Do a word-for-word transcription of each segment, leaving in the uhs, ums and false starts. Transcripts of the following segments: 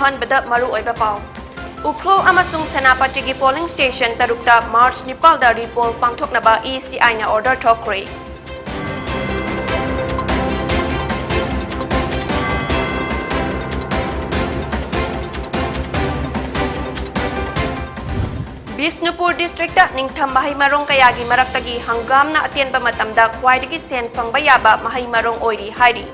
ꯑꯍꯥꯟꯕꯗ ꯃꯔꯨꯑꯣꯏꯕ ꯄꯥꯎ꯫ ꯎꯈ꯭ꯔꯨꯜ ꯑꯃꯁꯨꯡ ꯁꯦꯅꯥꯄꯇꯤꯒꯤ polling station ꯇꯔꯨꯛꯇ March ꯅꯤꯄꯥꯜꯗ repoll ꯄꯥꯡꯊꯣꯛꯅꯕ ECIꯅ order ꯊꯣꯛꯈ꯭ꯔꯦ꯫ ꯕꯤꯁꯅꯨꯄꯨꯔ districtꯇ ꯅꯤꯡꯊꯝ ꯃꯍꯩ ꯃꯔꯣꯡ ꯀꯌꯥꯒꯤ ꯃꯔꯛꯇꯒꯤ ꯍꯪꯒꯥꯝꯅ ꯑꯇꯦꯟꯕ ꯃꯇꯝꯗ ꯈ꯭ꯋꯥꯏꯗꯒꯤ ꯁꯦꯟ ꯐꯪꯕ ꯌꯥꯕ ꯃꯍꯩ ꯃꯔꯣꯡ ꯑꯣꯏꯔꯤ ꯍꯥꯏꯔꯤ꯫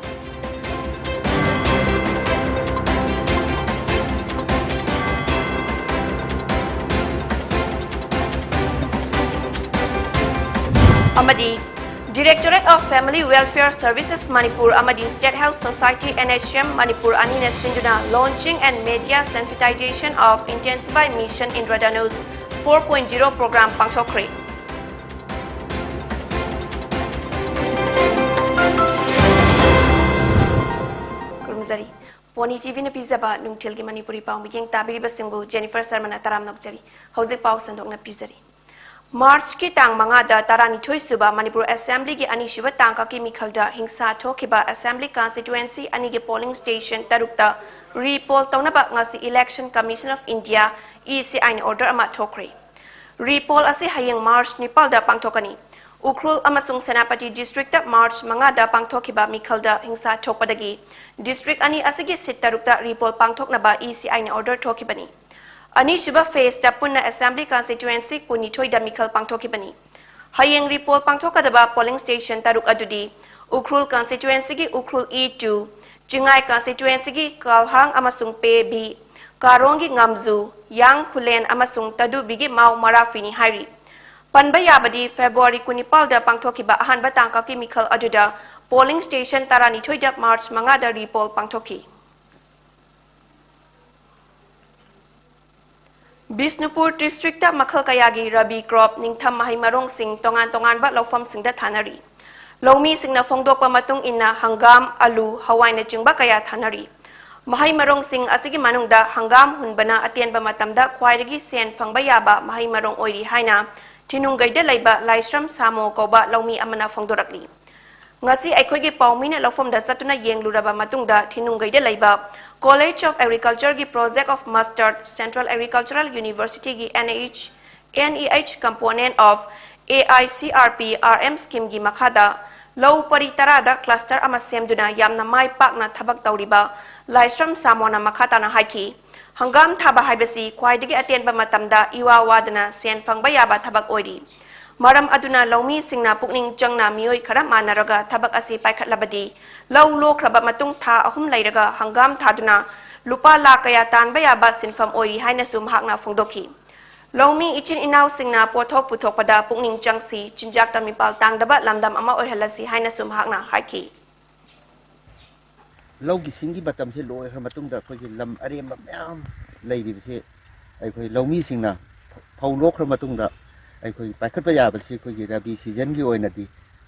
ꯑꯃꯗꯤ Directorate of Family Welfare Services Manipur ꯑꯃꯗꯤ State Health Society, NHM, Manipur ꯑꯅꯤꯅ ꯁꯤꯟꯗꯨꯅ Launching and Media Sensitization of Intensify Mission Indradhanush four point zero program ꯄꯥꯡꯊꯣꯛꯈ꯭ꯔꯦ꯫ ꯈꯨꯔꯨꯝꯖꯔꯤ꯫ ꯄꯣꯅꯤ TVꯅ ꯄꯤꯖꯕ ꯅꯨꯡꯊꯤꯜꯒꯤ ꯃꯅꯤꯄꯨꯔꯤ ꯄꯥꯎ ꯃꯤꯠꯌꯦꯡ ꯇꯥꯕꯤꯔꯤꯕꯁꯤꯡꯕꯨ Jennifer ꯁꯔꯃꯅ ꯇꯔꯥꯝꯅ ꯑꯣꯛꯆꯔꯤ꯫ ꯍꯧꯖꯤꯛ ꯄꯥꯎ ꯁꯟꯗꯣꯛꯅ ꯄꯤꯖꯔꯤ꯫ Marchꯀꯤ ꯇꯥꯡ ꯃꯉꯥꯗ ꯇꯔꯥꯅꯤꯊꯣꯏ ꯁꯨꯕ ꯃꯅꯤꯄꯨꯔ Assemblyꯒꯤ ꯑꯅꯤꯁꯨꯕ ꯇꯥꯡꯀꯛꯀꯤ ꯃꯤꯈꯜꯗ ꯍꯤꯡꯁꯥ ꯊꯣꯛꯈꯤꯕ Assembly constituency ꯑꯅꯤꯒꯤ polling station ꯇꯔꯨꯛꯇ repoll ꯇꯧꯅꯕ ꯉꯁꯤ Election Commission of India, ECIꯅ order ꯑꯃ ꯊꯣꯛꯈ꯭ꯔꯦ꯫ Repoll ꯑꯁꯤ ꯍꯌꯦꯡ March ꯅꯤꯄꯥꯜꯗ ꯄꯥꯡꯊꯣꯛꯀꯅꯤ꯫ ꯎꯈ꯭ꯔꯨꯜ ꯑꯃꯁꯨꯡ ꯁꯦꯅꯥꯄꯇꯤ districtꯇ March ꯃꯉꯥꯗ ꯄꯥꯡꯊꯣꯛꯈꯤꯕ ꯃꯤꯈꯜꯗ ꯍꯤꯡꯁꯥ ꯊꯣꯛꯄꯗꯒꯤ district ꯑꯅꯤ ꯑꯁꯤꯒꯤ seat ꯇꯔꯨꯛꯇ repoll ꯄꯥꯡꯊꯣꯛꯅꯕ ECIꯅ order ꯊꯣꯛꯈꯤꯕꯅꯤ꯫ ꯑꯅꯤꯁꯨꯕ phaseꯇ ꯄꯨꯟꯅ Assembly constituency ꯀꯨꯟꯅꯤꯊꯣꯏꯗ ꯃꯤꯈꯜ ꯄꯥꯡꯊꯣꯛꯈꯤꯕꯅꯤ꯫ ꯍꯌꯦꯡ repoll ꯄꯥꯡꯊꯣꯛꯀꯗꯕ polling station ꯇꯔꯨꯛ ꯑꯗꯨꯗꯤ ꯎꯈ꯭ꯔꯨꯜ constituencyꯒꯤ ꯎꯈ꯭ꯔꯨꯜ E two, ꯆꯤꯡꯉꯥꯏ constituencyꯒꯤ ꯀꯥꯜꯍꯥꯡ ꯑꯃꯁꯨꯡ ꯄꯦ B, ꯀꯥꯔꯣꯡꯒꯤ ꯉꯝꯖꯨ, ꯌꯥꯡ ꯈꯨꯂꯦꯟ ꯑꯃꯁꯨꯡ ꯇꯗꯨꯕꯤꯒꯤ ꯃꯥꯎ ꯃꯔꯥꯐꯤꯅꯤ ꯍꯥꯏꯔꯤ꯫ ꯄꯟꯕ ꯌꯥꯕꯗꯤ February ꯀꯨꯟꯅꯤꯄꯥꯜꯗ ꯄꯥꯡꯊꯣꯛꯈꯤꯕ ꯑꯍꯥꯟꯕ ꯇꯥꯡꯀꯛꯀꯤ ꯃꯤꯈꯜ ꯑꯗꯨꯗ polling station ꯇꯔꯥꯅꯤꯊꯣꯏꯗ March ꯃꯉꯥꯗ repoll ꯄꯥꯡꯊꯣꯛꯈꯤ꯫ ꯕꯤꯁꯅꯨꯄꯨꯔ districtꯇ ꯃꯈꯜ ꯀꯌꯥꯒꯤ ꯔꯕꯤ crop, ꯅꯤꯡꯊꯝ ꯃꯍꯩ ꯃꯔꯣꯡꯁꯤꯡ ꯇꯣꯉꯥꯟ ꯇꯣꯉꯥꯟꯕ ꯂꯧꯐꯝꯁꯤꯡꯗ ꯊꯥꯅꯔꯤ꯫ ꯂꯧꯃꯤꯁꯤꯡꯅ ꯐꯣꯡꯗꯣꯛꯄ ꯃꯇꯨꯡ ꯏꯟꯅ ꯍꯪꯒꯥꯝ, ꯑꯂꯨ, ꯍꯋꯥꯏꯅꯆꯤꯡꯕ ꯀꯌꯥ ꯊꯥꯅꯔꯤ꯫ ꯃꯍꯩ ꯃꯔꯣꯡꯁꯤꯡ ꯑꯁꯤꯒꯤ ꯃꯅꯨꯡꯗ ꯍꯪꯒꯥꯝ ꯍꯨꯟꯕꯅ ꯑꯇꯦꯟꯕ ꯃꯇꯝꯗ ꯈ꯭ꯋꯥꯏꯗꯒꯤ ꯁꯦꯟ ꯐꯪꯕ ꯌꯥꯕ ꯃꯍꯩ ꯃꯔꯣꯡ ꯑꯣꯏꯔꯤ ꯍꯥꯏꯅ ꯊꯤꯅꯨꯡꯒꯩꯗ ꯂꯩꯕ ꯂꯥꯏꯁ꯭ꯔꯝ ꯁꯥꯃꯣ ꯀꯧꯕ ꯂꯧꯃꯤ ꯑꯃꯅ ꯐꯣꯡꯗꯣꯔꯛꯂꯤ꯫ ꯉꯁꯤ ꯑꯩꯈꯣꯏꯒꯤ ꯄꯥꯎꯃꯤꯅ ꯂꯧꯐꯝꯗ ꯆꯠꯇꯨꯅ ꯌꯦꯡꯂꯨꯔꯕ ꯃꯇꯨꯡꯗ, ꯊꯤꯅꯨꯡꯒꯩꯗ ꯂꯩꯕ College of Agriculture ꯒꯤ Project of Master, Central Agricultural University ꯒꯤ N I H, N E H component of A I C R P R M scheme ꯒꯤ ꯃꯈꯥꯗ ꯂꯧ ꯄꯔꯤ ꯇꯔꯥꯗ cluster ꯑꯃ ꯁꯦꯝꯗꯨꯅ ꯌꯥꯝꯅ ꯃꯥꯏ ꯄꯥꯛꯅ ꯊꯕꯛ ꯇꯧꯔꯤꯕ ꯂꯥꯏꯁ꯭ꯔꯝ ꯁꯥꯃꯣꯅ ꯃꯈꯥ ꯇꯥꯅ ꯍꯥꯏꯈꯤ, ꯍꯪꯒꯥꯝ ꯊꯥꯕ ꯍꯥꯏꯕꯁꯤ ꯈ꯭ꯋꯥꯏꯗꯒꯤ ꯑꯇꯦꯟꯕ ꯃꯇꯝꯗ ꯏꯋꯥ ꯋꯥꯗꯅ ꯁꯦꯟ ꯐꯪꯕ ꯌꯥꯕ ꯊꯕꯛ ꯑꯣꯏꯔꯤ꯫ ꯃꯔꯝ ꯑꯗꯨꯅ ꯂꯧꯃꯤꯁꯤꯡꯅ ꯄꯨꯛꯅꯤꯡ ꯆꯪꯅ ꯃꯤꯑꯣꯏ ꯈꯔ ꯃꯥꯟꯅꯔꯒ ꯊꯕꯛ ꯑꯁꯤ ꯄꯥꯏꯈꯠꯂꯕꯗꯤ, ꯂꯧ ꯂꯣꯛꯈ꯭ꯔꯕ ꯃꯇꯨꯡ ꯊꯥ ꯑꯍꯨꯝ ꯂꯩꯔꯒ ꯍꯪꯒꯥꯝ ꯊꯥꯗꯨꯅ ꯂꯨꯄꯥ ꯂꯥꯈ ꯀꯌꯥ ꯇꯥꯟꯕ ꯌꯥꯕ ꯁꯤꯟꯐꯝ ꯑꯣꯏꯔꯤ ꯍꯥꯏꯅꯁꯨ ꯃꯍꯥꯛꯅ ꯐꯣꯡꯗꯣꯛꯈꯤ꯫ ꯂꯧꯃꯤ ꯏꯆꯤꯟ ꯏꯅꯥꯎꯁꯤꯡꯅ ꯄꯣꯠꯊꯣꯛ ꯄꯨꯊꯣꯛꯄꯗ ꯄꯨꯛꯅꯤꯡ ꯆꯪꯁꯤ, ꯆꯤꯟꯖꯥꯛꯇ ꯃꯤꯄꯥꯜ ꯇꯥꯡꯗꯕ ꯂꯝꯗꯝ ꯑꯃ ꯑꯣꯏꯍꯜꯂꯁꯤ ꯍꯥꯏꯅꯁꯨ ꯃꯍꯥꯛꯅ ꯍꯥꯏꯈꯤ꯫ ꯂꯧꯒꯤ ꯁꯤꯡꯒꯤ ꯃꯇꯝꯁꯦ ꯂꯣꯏꯈ꯭ꯔ ꯃꯇꯨꯡꯗ ꯑꯩꯈꯣꯏꯒꯤ ꯂꯝ ꯑꯔꯦꯝꯕ ꯃꯌꯥꯝ ꯂꯩꯔꯤꯕꯁꯦ ꯑꯩꯈꯣꯏ ꯂꯧꯃꯤꯁꯤꯡꯅ ꯐꯧ ꯂꯣꯛꯈ꯭ꯔ ꯃꯇꯨꯡꯗ ꯑꯩꯈꯣꯏ ꯄꯥꯏꯈꯠꯄ ꯌꯥꯕꯁꯤ ꯑꯩꯈꯣꯏꯒꯤ ꯔꯕꯤ ꯁꯤꯖꯟꯒꯤ ꯑꯣꯏꯅꯗꯤ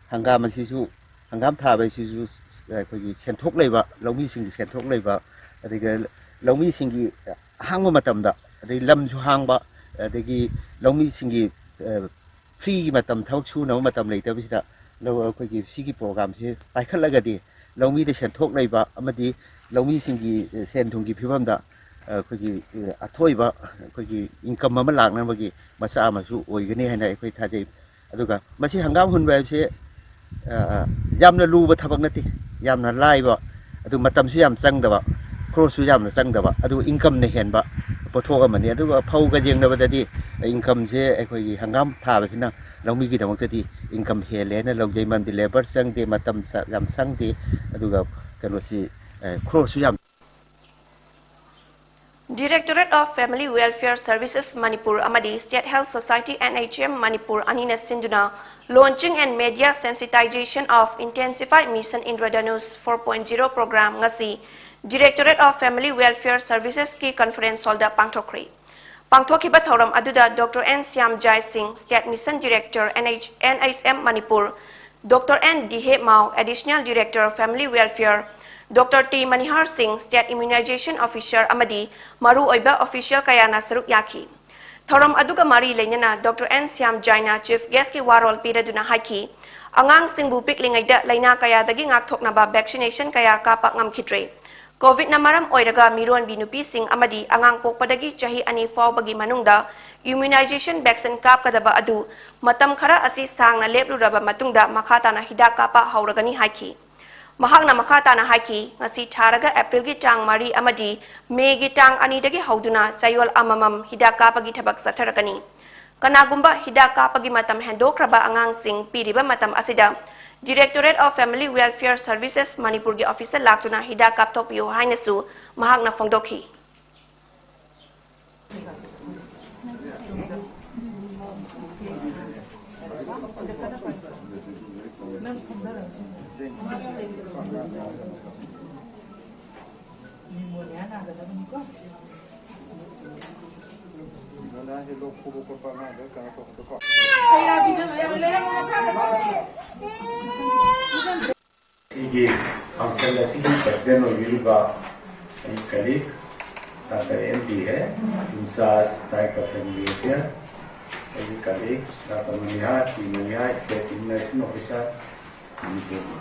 ꯍꯪꯒꯥꯝ ꯑꯁꯤꯁꯨ, ꯍꯪꯒꯥꯝ ꯊꯥꯕ ꯑꯁꯤꯁꯨ ꯑꯩꯈꯣꯏꯒꯤ ꯁꯦꯟꯊꯣꯛ ꯂꯩꯕ, ꯂꯧꯃꯤꯁꯤꯡꯒꯤ ꯁꯦꯟꯊꯣꯛ ꯂꯩꯕ, ꯑꯗꯒꯤ ꯂꯧꯃꯤꯁꯤꯡꯒꯤ ꯑꯍꯥꯡꯕ ꯃꯇꯝꯗ, ꯑꯗꯩ ꯂꯝꯁꯨ ꯍꯥꯡꯕ, ꯑꯗꯒꯤ ꯂꯧꯃꯤꯁꯤꯡꯒꯤ, ꯑ, ꯐ꯭ꯔꯤꯒꯤ ꯃꯇꯝ, ꯊꯕꯛ ꯁꯨꯅꯕ ꯃꯇꯝ ꯂꯩꯇꯕꯁꯤꯗ ꯂꯧ, ꯑꯩꯈꯣꯏꯒꯤ ꯁꯤꯒꯤ ꯄ꯭ꯔꯣꯒ꯭ꯔꯥꯝꯁꯤ ꯄꯥꯏꯈꯠꯂꯒꯗꯤ ꯂꯧꯃꯤꯗ ꯁꯦꯟꯊꯣꯛ ꯂꯩꯕ ꯑꯃꯗꯤ ꯂꯧꯃꯤꯁꯤꯡꯒꯤ, ꯑ, ꯁꯦꯟ ꯊꯨꯝꯒꯤ ꯐꯤꯕꯝꯗ, ꯑ, ꯑꯩꯈꯣꯏꯒꯤ, ꯑ, ꯑꯊꯣꯏꯕ ꯑꯩꯈꯣꯏꯒꯤ ꯏꯟꯀꯝ ꯑꯃ ꯂꯥꯛꯅꯕꯒꯤ ꯃꯆꯥꯛ ꯑꯃꯁꯨ ꯑꯣꯏꯒꯅꯤ ꯍꯥꯏꯅ ꯑꯩꯈꯣꯏ ꯊꯥꯖꯩ꯫ ꯑꯗꯨꯒ ꯃꯁꯤ ꯍꯪꯒꯥꯝ ꯍꯨꯟꯕ ꯍꯥꯏꯕꯁꯦ, ꯑ, ꯌꯥꯝꯅ ꯂꯨꯕ ꯊꯕꯛ ꯅꯠꯇꯦ, ꯌꯥꯝꯅ ꯂꯥꯏꯕ, ꯑꯗꯨ ꯃꯇꯝꯁꯨ ꯌꯥꯝ ꯆꯪꯗꯕ, ꯈ꯭ꯔꯣꯁꯁꯨ ꯌꯥꯝꯅ ꯆꯪꯗꯕ, ꯑꯗꯨ ꯏꯟꯀꯝꯅ ꯍꯦꯟꯕ ꯄꯣꯠꯊꯣꯛ ꯑꯃꯅꯤ꯫ ꯑꯗꯨꯒ ꯐꯧꯒ ꯌꯦꯡꯅꯕꯗꯗꯤ ꯏꯟꯀꯝꯁꯦ ꯑꯩꯈꯣꯏꯒꯤ ꯍꯪꯒꯥꯝ ꯊꯥꯕꯁꯤꯅ ꯂꯧꯃꯤꯒꯤꯗꯃꯛꯇꯗꯤ ꯏꯟꯀꯝ ꯍꯦꯜꯂꯦ ꯍꯥꯏꯅ ꯂꯧꯖꯩ, ꯃꯔꯝꯗꯤ ꯂꯦꯕꯔ ꯆꯪꯗꯦ, ꯃꯇꯝ ꯆ-, ꯌꯥꯝ ꯆꯪꯗꯦ, ꯑꯗꯨꯒ ꯀꯩꯅꯣꯁꯤ, ꯑ, ꯈ꯭ꯔꯣꯁꯁꯨ ꯌꯥꯝ Directorate of Family Welfare Services Manipur ꯑꯃꯗꯤ State Health Society N H M Manipur ꯑꯅꯤꯅ ꯁꯤꯟꯗꯨꯅ Launching and Media Sensitization of Intensified Mission Indradhanush four point zero program ꯉꯁꯤ Directorate of Family Welfare Services ꯀꯤ conference hall ꯗ ꯄꯥꯡꯊꯣꯛꯈ꯭ꯔꯦ꯫ ꯄꯥꯡꯊꯣꯛꯈꯤꯕ ꯊꯧꯔꯝ ꯑꯗꯨꯗ Doctor N Shyam ꯖꯥꯏ ꯁꯤꯡ, State Mission Director N H, N H M Manipur, Doctor N Dihe Mao, Additional Director Family Welfare, Doctor T Manihar Singh, State Immunization Officer ꯑꯃꯗꯤ ꯃꯔꯨꯑꯣꯏꯕ official ꯀꯌꯥꯅ ꯁꯔꯨꯛ ꯌꯥꯈꯤ꯫ ꯊꯧꯔꯝ ꯑꯗꯨꯒ ꯃꯔꯤ ꯂꯩꯅꯅ ꯗꯣꯛꯇꯔ ꯑꯦꯟ ꯁ꯭ꯌꯥꯝ ꯖꯥꯏꯅ ꯆꯤꯐ ꯒꯦꯁꯀꯤ ꯋꯥꯔꯣꯜ ꯄꯤꯔꯗꯨꯅ ꯍꯥꯏꯈꯤ, ꯑꯉꯥꯡꯁꯤꯡꯕꯨ ꯄꯤꯛꯂꯤꯉꯩꯗ ꯂꯥꯏꯅꯥ ꯀꯌꯥꯗꯒꯤ ꯉꯥꯛꯊꯣꯛꯅꯕ ꯚꯦꯛꯁꯤꯅꯦꯁꯟ ꯀꯌꯥ ꯀꯥꯞꯄ ꯉꯝꯈꯤꯗ꯭ꯔꯦ꯫ ꯀꯣꯚꯤꯗꯅ ꯃꯔꯝ ꯑꯣꯏꯔꯒ ꯃꯤꯔꯣꯟꯕꯤ ꯅꯨꯄꯤꯁꯤꯡ ꯑꯃꯗꯤ ꯑꯉꯥꯡ ꯄꯣꯛꯄꯗꯒꯤ ꯆꯍꯤ ꯑꯅꯤ ꯐꯥꯎꯕꯒꯤ ꯃꯅꯨꯡꯗ ꯏꯝꯃ꯭ꯌꯨꯅꯥꯏꯖꯦꯁꯟ ꯚꯦꯛꯁꯤꯟ ꯀꯥꯞꯀꯗꯕ ꯑꯗꯨ ꯃꯇꯝ ꯈꯔ ꯑꯁꯤ ꯁꯥꯡꯅ ꯂꯦꯞꯂꯨꯔꯕ ꯃꯇꯨꯡꯗ ꯃꯈꯥ ꯇꯥꯅ ꯍꯤꯗꯥꯛ ꯀꯥꯞꯄ ꯍꯧꯔꯒꯅꯤ ꯍꯥꯏꯈꯤ꯫ ꯃꯍꯥꯛꯅ ꯃꯈꯥ ꯇꯥꯅ ꯍꯥꯏꯈꯤ, ꯉꯁꯤ ꯊꯥꯔꯒ ꯑꯦꯄ꯭ꯔꯤꯜꯒꯤ ꯇꯥꯡ ꯃꯔꯤ ꯑꯃꯗꯤ ꯃꯦꯒꯤ ꯇꯥꯡ ꯑꯅꯤꯗꯒꯤ ꯍꯧꯗꯨꯅ ꯆꯌꯣꯜ ꯑꯃꯃꯝ ꯍꯤꯗꯥꯛ ꯀꯥꯞꯄꯒꯤ ꯊꯕꯛ ꯆꯠꯊꯔꯛꯀꯅꯤ꯫ ꯀꯅꯥꯒꯨꯝꯕ ꯍꯤꯗꯥꯛ ꯀꯥꯞꯄꯒꯤ ꯃꯇꯝ ꯍꯦꯟꯗꯣꯛꯈ꯭ꯔꯕ ꯑꯉꯥꯡꯁꯤꯡ ꯄꯤꯔꯤꯕ ꯃꯇꯝ ꯑꯁꯤꯗ Directorate of Family Welfare Services ꯃꯅꯤꯄꯨꯔꯒꯤ ꯑꯣꯐꯤꯁꯇ ꯂꯥꯛꯇꯨꯅ ꯍꯤꯗꯥꯛ ꯀꯥꯞꯊꯣꯛꯄꯤꯌꯨ ꯍꯥꯏꯅꯁꯨ ꯃꯍꯥꯛꯅ ꯐꯣꯡꯗꯣꯛꯈꯤ꯫ ꯁꯤꯒꯤ ꯐꯪꯁꯟ ꯑꯁꯤꯒꯤ ꯄ꯭ꯔꯦꯁꯤꯗꯦꯟꯠ ꯑꯣꯏꯕꯤꯔꯤꯕ ꯑꯩ ꯀꯂꯤꯛ ꯗꯥꯛꯇꯔ ꯑꯦꯟ ꯕꯤ ꯍꯦ, ꯏꯟꯆꯥꯔꯖ ꯗꯥꯏꯔꯦꯛꯇꯔ ꯐꯦꯃꯤꯂꯤ ꯑꯦꯐꯤꯌꯔ, ꯑꯩꯒꯤ ꯀꯂꯤꯛ doctor Manihar T Manihar, state immunization officer, Manipur.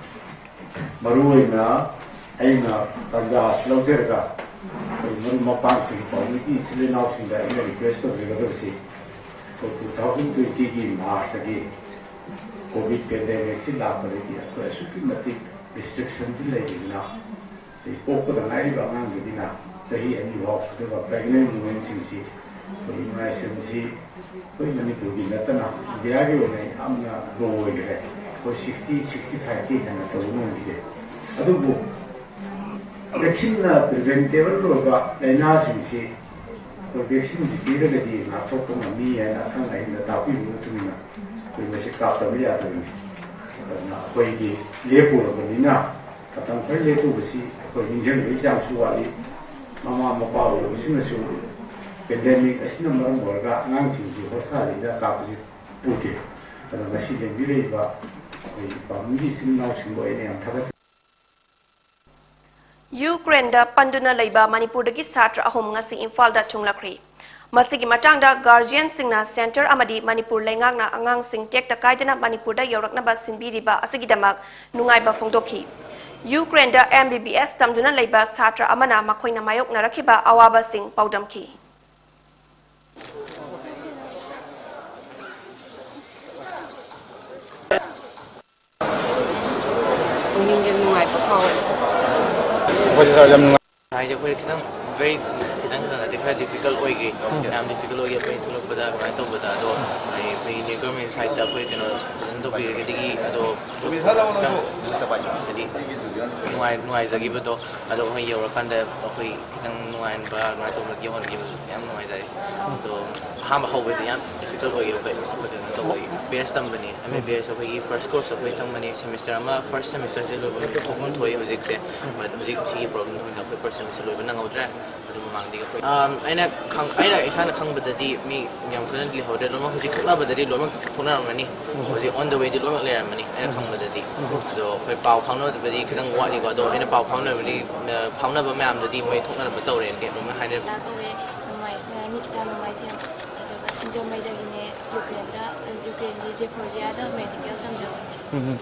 ꯃꯔꯨꯑꯣꯏꯅ ꯑꯩꯅ ꯇꯥꯟꯖꯥ ꯑꯁꯤ ꯂꯧꯖꯔꯒ ꯑꯩꯈꯣꯏ ꯃꯔꯨꯞ ꯃꯄꯥꯡꯁꯤꯡ, ꯄꯥꯎꯃꯤꯒꯤ ꯏꯆꯤꯜ ꯏꯅꯥꯎꯁꯤꯡꯗ ꯑꯩꯅ ꯔꯤꯀ꯭ꯋꯦꯁ ꯇꯧꯖꯒꯗꯕꯁꯤ, ꯑꯩꯈꯣꯏ ꯇꯨ ꯊꯥꯎꯖꯟ ꯇ꯭ꯋꯦꯟꯇꯤꯒꯤ ꯃꯥꯔꯁꯇꯒꯤ ꯀꯣꯚꯤꯗ ꯄꯦꯟꯗꯦꯃꯤꯛꯁꯤ ꯂꯥꯛꯄꯗꯒꯤ ꯑꯩꯈꯣꯏ ꯑꯁꯨꯛꯀꯤ ꯃꯇꯤꯛ ꯔꯤꯁꯇ꯭ꯔꯤꯛꯁꯟꯁꯤ ꯂꯩꯕꯅꯤꯅ, ꯑꯩ ꯄꯣꯛꯄꯗ ꯉꯥꯏꯔꯤꯕ ꯑꯉꯥꯡꯗꯒꯤꯅ ꯆꯍꯤ ꯑꯅꯤ ꯐꯥꯎ, ꯑꯗꯨꯒ ꯄ꯭ꯔꯦꯒꯅꯦꯟ ꯋꯨꯃꯦꯟꯁꯤꯡꯁꯤ ꯑꯩꯈꯣꯏ ꯏꯃ꯭ꯌꯨꯅꯥꯏꯖꯦꯁꯟꯁꯤ ꯑꯩꯈꯣꯏ ꯃꯅꯤꯄꯨꯔꯒꯤ ꯅꯠꯇꯅ ꯏꯟꯗꯤꯌꯥꯒꯤ ꯑꯣꯏꯅ ꯌꯥꯝꯅ ꯂꯣ ꯑꯣꯏꯈ꯭ꯔꯦ꯫ ꯑꯩꯈꯣꯏ ꯁꯤꯛꯁꯇꯤ, ꯁꯤꯛꯁꯇꯤ ꯐꯥꯏꯚꯇꯤ ꯍꯦꯟꯅ ꯇꯧꯕ ꯉꯝꯈꯤꯗꯦ꯫ ꯑꯗꯨꯕꯨ ꯚꯦꯛꯁꯤꯟꯅ ꯄ꯭ꯔꯤꯚꯦꯟꯇꯦꯕꯜ ꯑꯣꯏꯕ ꯂꯥꯏꯅꯥꯁꯤꯡꯁꯤ ꯑꯩꯈꯣꯏ ꯚꯦꯛꯁꯤꯟꯁꯤ ꯄꯤꯔꯒꯗꯤ ꯉꯥꯛꯊꯣꯛꯄ ꯉꯝꯃꯤ ꯍꯥꯏꯅ ꯑꯈꯪ ꯑꯍꯩꯅ ꯇꯥꯛꯄꯤꯕꯒꯤ ꯃꯇꯨꯡ ꯏꯟꯅ ꯑꯩꯈꯣꯏ ꯃꯁꯤ ꯀꯥꯞꯇꯕ ꯌꯥꯗꯕꯅꯤ꯫ ꯑꯗꯨꯅ ꯑꯩꯈꯣꯏꯒꯤ ꯂꯦꯞꯄꯨꯔꯕꯅꯤꯅ ꯃꯇꯝ ꯈꯔ ꯂꯦꯞꯄꯨꯕꯁꯤ ꯑꯩꯈꯣꯏ ꯅꯤꯡꯁꯤꯡꯕꯒꯤ ꯆꯥꯡꯁꯨ ꯋꯥꯠꯂꯤ꯫ ꯃꯃꯥ ꯃꯄꯥ ꯑꯣꯏꯕꯁꯤꯡꯅꯁꯨ ꯄꯦꯟꯗꯦꯃꯤꯛ ꯑꯁꯤꯅ ꯃꯔꯝ ꯑꯣꯏꯔꯒ ꯑꯉꯥꯡꯁꯤꯡꯁꯤ ꯍꯣꯁꯄꯤꯇꯥꯜꯁꯤꯗ ꯀꯥꯞꯄꯁꯤ ꯎꯗꯦ꯫ ꯑꯗꯨꯅ ꯃꯁꯤ ꯂꯦꯡꯕꯤꯔꯛꯏꯕ ꯑꯩꯈꯣꯏ ꯄꯥꯕꯨꯡꯒꯤ ꯏꯆꯤꯜ ꯏꯅꯥꯎꯁꯤꯡꯕꯨ ꯑꯩꯅ ꯌꯥꯝ ꯊꯥꯒꯠꯆꯔꯤ꯫ ꯌꯨꯀ꯭ꯔꯦꯟꯗ ꯄꯟꯗꯨꯅ ꯂꯩꯕ ꯃꯅꯤꯄꯨꯔꯗꯒꯤ ꯁꯥꯇ꯭ꯔ ꯑꯍꯨꯝ ꯉꯁꯤ ꯏꯝꯐꯥꯜꯗ ꯊꯨꯡꯂꯛꯈ꯭ꯔꯦ꯫ ꯃꯁꯤꯒꯤ ꯃꯇꯥꯡꯗ ꯒꯥꯔꯖꯤꯌꯟꯁꯤꯡꯅ ꯁꯦꯟꯇꯔ ꯑꯃꯗꯤ ꯃꯅꯤꯄꯨꯔ ꯂꯩꯉꯥꯛꯅ ꯑꯉꯥꯡꯁꯤꯡ ꯇꯦꯛꯇ ꯀꯥꯏꯗꯅ ꯃꯅꯤꯄꯨꯔꯗ ꯌꯧꯔꯛꯅꯕ ꯁꯤꯟꯕꯤꯔꯤꯕ ꯑꯁꯤꯒꯤꯗꯃꯛ ꯅꯨꯡꯉꯥꯏꯕ ꯐꯣꯡꯗꯣꯛꯈꯤ꯫ ꯌꯨꯀ꯭ꯔꯦꯟꯗ ꯑꯦꯝ ꯕꯤ ꯕꯤ ꯑꯦꯁ ꯇꯝꯗꯨꯅ ꯂꯩꯕ ꯁꯥꯇ꯭ꯔ ꯑꯃꯅ ꯃꯈꯣꯏꯅ ꯃꯥꯌꯣꯛꯅꯔꯛꯈꯤꯕ ꯑꯋꯥꯕꯁꯤꯡ ꯄꯥꯎꯗꯝꯈꯤ꯫ ꯄꯨꯛꯅꯤꯡꯁꯦ ꯅꯨꯡꯉꯥꯏꯕ ꯐꯥꯎꯋꯦ꯫ ꯑꯩꯈꯣꯏꯁꯦ ꯁꯥꯔ ꯌꯥꯝ ꯅꯨꯡꯉꯥꯏ꯫ ꯍꯥꯏꯗꯤ ꯑꯩꯈꯣꯏ ꯈꯤꯇꯪ very ꯈꯤꯇꯪ ꯈꯤꯇꯪ ꯅꯠꯇꯦ, ꯈꯔ difficult ꯑꯣꯏꯈ꯭ꯔꯦ꯫ ꯎꯝ꯫ ꯌꯥꯝ difficult ꯑꯣꯏꯈꯤ ꯑꯩꯈꯣꯏ ꯊꯣꯛꯂꯛꯄꯗ ꯑꯗꯨꯃꯥꯏꯅ ꯇꯧꯕꯗ꯫ ꯑꯗꯣ ꯑꯩ ꯑꯩꯈꯣꯏ New Government side ꯇ ꯑꯩꯈꯣꯏ ꯀꯩꯅꯣ ꯐꯖꯅ ꯇꯧꯕꯤꯔꯒꯗꯤ ꯑꯗꯣ ꯈꯤꯇꯪ ꯍꯥꯏꯗꯤ ꯅꯨꯡꯉꯥꯏ-, ꯅꯨꯡꯉꯥꯏꯖꯈꯤꯕꯗꯣ꯫ ꯑꯗꯣ ꯑꯩꯈꯣꯏ ꯌꯧꯔꯀꯥꯟꯗ ꯑꯩꯈꯣꯏ ꯈꯤꯇꯪ ꯅꯨꯡꯉꯥꯏꯍꯟꯕ ꯑꯗꯨꯃꯥꯏꯅ ꯇꯧꯕ ꯌꯧꯍꯟꯈꯤꯕꯗꯨ ꯌꯥꯝ ꯅꯨꯡꯉꯥꯏꯖꯔꯦ꯫ ꯑꯗꯣ ꯑꯍꯥꯟꯕ ꯍꯧꯕꯗꯤ ꯌꯥꯝ difficult ꯑꯣꯏꯈꯤ ꯑꯩꯈꯣꯏ, ꯑꯩꯈꯣꯏ ꯀꯩꯅꯣ ꯇꯧꯕꯒꯤ꯫ ꯕꯤ ꯑꯦꯁ ꯇꯝꯕꯅꯤ, ꯑꯦꯝ ꯕꯤ ꯕꯤ ꯑꯦꯁ ꯑꯩꯈꯣꯏꯒꯤ first course ꯑꯩꯈꯣꯏ ꯆꯪꯕꯅꯤ꯫ Semester ꯑꯃ, first semester ꯁꯦ ꯂꯣꯏꯕ ꯊꯣꯛꯐꯝ ꯊꯣꯛꯏ ꯍꯧꯖꯤꯛꯁꯦ꯫ But ꯍꯧꯖꯤꯛ ꯁꯤꯒꯤ problem ꯊꯣꯛꯄꯅꯤꯅ ꯑꯩꯈꯣꯏ first semester ꯂꯣꯏꯕ ꯅꯪꯍꯧꯗ꯭ꯔꯦ꯫ ꯑꯗꯨ ꯃꯃꯥꯡꯗꯒꯤ ꯑꯩꯈꯣꯏ, ꯑꯝ, ꯑꯩꯅ ꯈꯪ-, ꯑꯩꯅ ꯏꯁꯥꯅ ꯈꯪꯕꯗꯗꯤ ꯃꯤ ꯌꯥꯝ ꯀꯟꯅ ꯂꯩꯍꯧꯗ꯭ꯔꯦ꯫ ꯂꯣꯏꯅꯃꯛ ꯍꯧꯖꯤꯛ ꯊꯣꯛꯅꯕꯗꯗꯤ ꯂꯣꯏꯅꯃꯛ ꯊꯣꯛꯅꯔꯝꯃꯅꯤ꯫ ꯎꯝ꯫ ꯍꯧꯖꯤꯛ on the way ꯗꯤ ꯂꯣꯏꯅꯃꯛ ꯂꯩꯔꯝꯃꯅꯤ ꯑꯩꯅ ꯎꯝ꯫ ꯈꯪꯕꯗꯗꯤ꯫ ꯎꯝ꯫ ꯑꯗꯣ ꯑꯩꯈꯣꯏ ꯄꯥꯎ ꯐꯥꯎꯅꯕꯗꯤ ꯈꯤꯇꯪ ꯋꯥꯠꯂꯤꯀꯣ꯫ ꯑꯗꯣ ꯑꯩꯅ ꯄꯥꯎ ꯐꯥꯎꯅꯕꯗꯤ, ꯑ, ꯐꯥꯎꯅꯕ ꯃꯌꯥꯝꯗꯨꯗꯤ ꯃꯣꯏ ꯊꯣꯛꯅꯅꯕ ꯇꯧꯔꯦ꯫ ꯂꯣꯏꯅꯃꯛ ꯍꯥꯏꯅꯔꯦ꯫ ꯀꯧꯋꯦ, ꯅꯣꯡꯃꯥꯏ-, ꯑ, ꯅꯤꯀꯤꯇꯥ ꯅꯣꯡꯃꯥꯏꯊꯦꯝ꯫ ꯑꯗꯨꯒ ꯁꯤꯡꯖꯃꯩꯗꯒꯤꯅꯦ, ꯌꯨꯀ꯭ꯔꯦꯟꯗ, ꯑ, ꯌꯨꯀ꯭ꯔꯦꯟꯒꯤ ꯖꯦꯄꯣꯔꯖꯤꯌꯥꯗ ꯃꯦꯗꯤꯀꯦꯜ ꯇꯝꯖꯕꯅꯦ꯫ ꯎꯝ꯫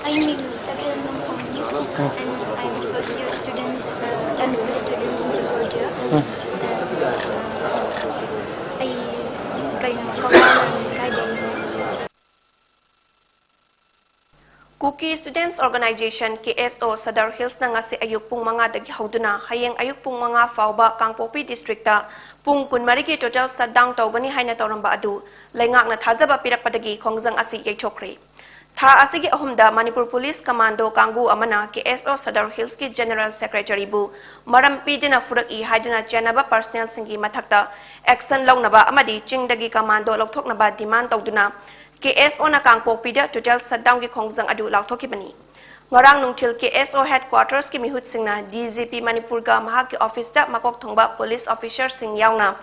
ꯑꯩ ꯃꯤꯡ ꯇꯈꯦꯜ ꯅꯣꯡꯄꯣꯛ ꯅꯤꯁ, ꯎꯝ꯫ And I'm first year students, uh, M B B S students in Georgia. Um. And, uh, ꯑꯩ ꯀꯩꯅꯣ, ꯀꯛꯋꯥ ꯂꯩꯀꯥꯏꯗꯩꯅꯦ꯫ Kuki Students Organisation, K S O, Sadar ꯍꯤꯜꯁꯅ ꯉꯁꯤ ꯑꯌꯨꯛ ꯄꯨꯡ ꯃꯉꯥꯗꯒꯤ ꯍꯧꯗꯨꯅ ꯍꯌꯦꯡ ꯑꯌꯨꯛ ꯄꯨꯡ ꯃꯉꯥ ꯐꯥꯎꯕ ꯀꯥꯡꯄꯣꯛꯄꯤ district ꯇ ꯄꯨꯡ ꯀꯨꯟꯃꯔꯤꯒꯤ total shutdown ꯇꯧꯒꯅꯤ ꯍꯥꯏꯅ ꯇꯧꯔꯝꯕ ꯑꯗꯨ ꯂꯩꯉꯥꯛꯅ ꯊꯥꯖꯕ ꯄꯤꯔꯛꯄꯗꯒꯤ ꯈꯣꯡꯖꯪ ꯑꯁꯤ ꯌꯩꯊꯣꯛꯈ꯭ꯔꯦ꯫ ꯊꯥ ꯑꯁꯤꯒꯤ ꯑꯍꯨꯝꯗ ꯃꯅꯤꯄꯨꯔ Police Commando ꯀꯥꯡꯕꯨ ꯑꯃꯅ K S O ꯁꯗꯔ ꯍꯤꯜꯁꯀꯤ General Secretary ꯕꯨ ꯃꯔꯝ ꯄꯤꯗꯅ ꯐꯨꯔꯛꯏ ꯍꯥꯏꯗꯨꯅ ꯆꯦꯟꯅꯕ personnel ꯁꯤꯡꯒꯤ ꯃꯊꯛꯇ action ꯂꯧꯅꯕ ꯑꯃꯗꯤ ꯆꯤꯡꯗꯒꯤ commando ꯂꯧꯊꯣꯛꯅꯕ demand ꯇꯧꯗꯨꯅ K S O ꯅ ꯀꯥꯡꯄꯣꯛꯄꯤꯗ total shutdown ꯒꯤ ꯈꯣꯡꯖꯪ ꯑꯗꯨ ꯂꯥꯎꯊꯣꯛꯈꯤꯕꯅꯤ꯫ ꯉꯔꯥꯡ ꯅꯨꯡꯊꯤꯜ K S O headquarters ꯀꯤ ꯃꯤꯍꯨꯠꯁꯤꯡꯅ D G P ꯃꯅꯤꯄꯨꯔꯒ ꯃꯍꯥꯛꯀꯤ office ꯇ ꯃꯀꯣꯛ ꯊꯣꯡꯕ police officer ꯁꯤꯡ ꯌꯥꯎꯅ